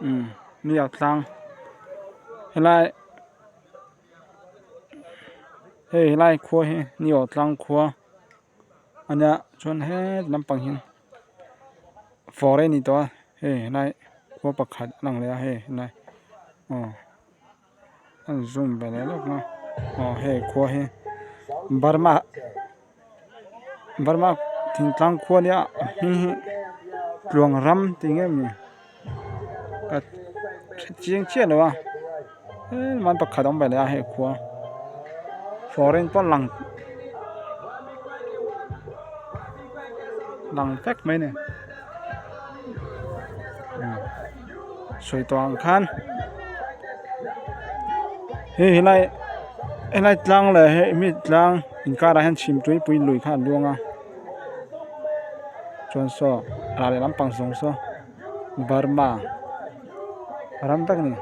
Umm ni ah tlang helai hei helai khua hi ni awh tlang khua a nia chuan heti lampang hian fawr a ni tawh a hei helai khua pakhat a lang leh a hei helai aw a in zoom ve leh lawk a aw hei khua hi burma burma thingtlang khua nia a hming hi tluang ram tih nge maw ni ka hre chiang chiah lo a heng pakhat a awm ve leh a hei khua foreign pawh lang lang vek mai a ni sawi tawh ang khan hei helai helai tlang leh hei mi tlang inkarah hian chhimtuipui lui kha a luang a chuan saw ral leh lampang zawng saw Burma ram vek a ni.